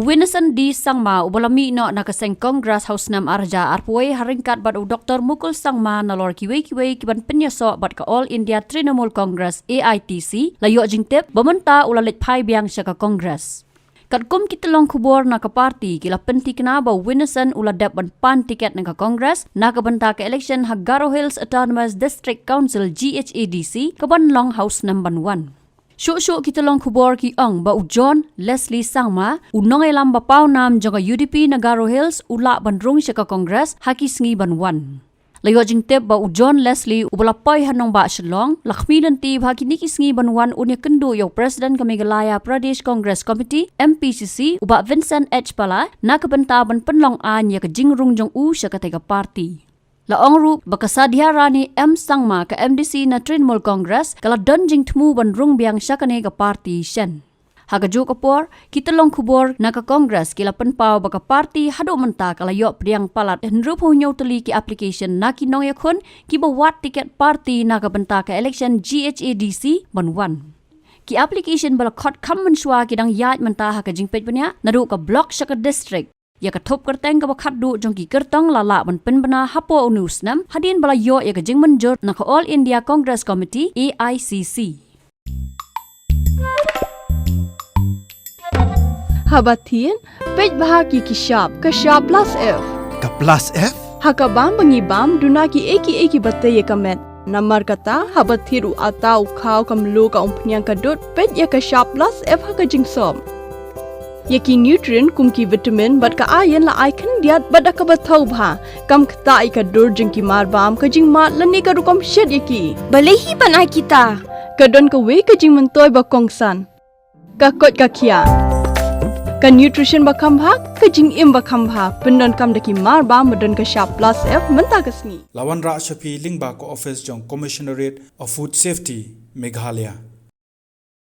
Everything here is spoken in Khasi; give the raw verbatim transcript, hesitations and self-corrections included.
Winison D Sangma uba la mih noh na ka seng Congress ha u snem ar hajar arphew wei ha ryngkat bad u Doctor Mukul Sangma nalor kiwei kiwei ki ban pynïasoh bad ka All India Trinamool Congress A I T C la ïoh jingtip ba mynta u la leit phai biang sha ka Congress. Katkum ki tyllong khubor na ka party ki la pynthikna ba u Winison u la dep ban pan tiket na ka Congress na ka bynta ka election ha Garo Hills Autonomous District Council G H A D C ka ban long ha u snem ban wan. Shuh shuh ki tyllong khubor ki ong ba u John Leslie Sangma, u nongïalam ba paw nam jong ka U D P na Garo Hills, u lah ban rung sha ka Congress ha ki sngi ban wan. La ïoh jingtip ba u John Leslie uba la poi ha nongbah Shillong, la khmih lynti ba ha kine ki sngi ban wan un ïakynduh ïa u President ka Meghalaya Pradesh Congress Committee, M P C C, u Bah Vincent H Pala, na ka bynta ban pynlong aiñ ïa ka jingrung jong u sha katei ka party. La ong ruh ba ka Sadhya Rani M Sangma, ka M D C na Trinamool Congress, ka la don jingthmu ban rung biang sha kane ka party shen. Ha kajuh ka por, ki tyllong khubor na ka Congress ki la pynpaw ba ka party haduh mynta ka la ïoh pdiang palat hynriewphew hynñiew tylli ki application na ki nongïakhun kiba wad tiket party na ka bynta ka election G H A D C ban wan. Ki application ba la khot kham mynshuwa ki dang ïaid mynta ha ka jingpeit bniah naduh ka block sha ka district. Ïa ka thup kyrteng kaba khatduh jong ki kyrtong la lah ban pynbna hapoh une u snem hadien ba la ïoh ïa ka jingmynjur na ka All India Congress Committee, A I C C. Haba thied, peit bha ki ki shap, ka shap plus F. Ka plus F? Ha ka bam ba ngi bam, duna ki ei ki ei kiba tei ïa ka met. Namar kata, haba thied u atta u khaw ka mluh ka umphniang ka dud, peit ïa ka shap plus F ha ka jingsop. Ïa ki nutrient kum ki vitamin bad ka iron la ai khyndiat bad da kaba thaw bha. Kam ktah ïa ka dur jong ki mar bam, ka jingmad lane ka rukom shet ïa ki. Balei hi ban ai kita? Ka don kawei ka jingmyntoi ba kongsan. Ka koit ka khiah. Ka nutrition ba kham bha, ka jingim ba kham bha. Pyndonkam da ki mar bam ba don ka shap plus F mynta ka sngi. La wanrah sha phi lyngba ka office jong Commissionerate of Food Safety, Meghalaya.